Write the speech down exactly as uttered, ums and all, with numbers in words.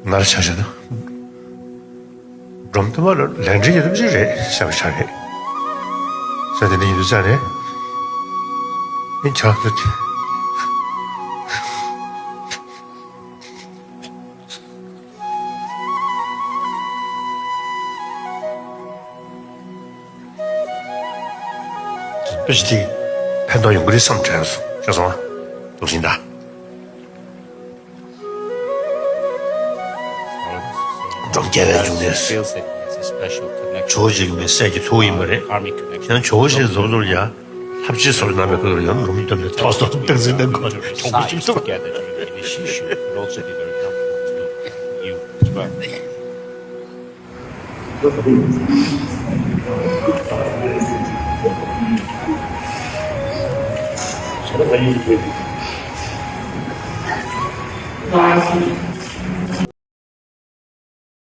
ང་ལ་ཆ་བཞག་ན། སྒྲོམ་དུ་མ་ལ་ལས་འབྲེལ་གྱི་ཐབས་ཤེས་རེད་ཤ་བ་ཤ་རེད། ས་དེ་འདྲ་ཡིན་དུས་ཙང་རེད། ཨེ་ཆ་ཚོད་དེ། དཔེ་ཆ་དེ་ཕན་ཐོགས་ཡོང་གི་རེད་བསམ་དྲན་སོང་། ཤེས་སོང་ཨ། ཐུགས་ཤིན་ད། འབྲོམ་རྒྱལ་བའི་འབྱུང་གནས། ཇོ་བོ་རྗེ་ཡིན་པའི་སྲས་ཀྱི་ཐུ་བོ་ཡིན་པ་རེད། ཡང་ཇོ་བོ་རྗེ་རྫོགས་རྫོགས་ཡ་ལྷ་བཅས་སོགས་གནང་བའི་སྐུ་ལ་ཡང་ལུམ་བཏབ་ནས་ཐོག་སོགས་སྟངས་འཛིན་གནང་དགོས་གྲོགས་པོ་ཞིག་ཐུབ།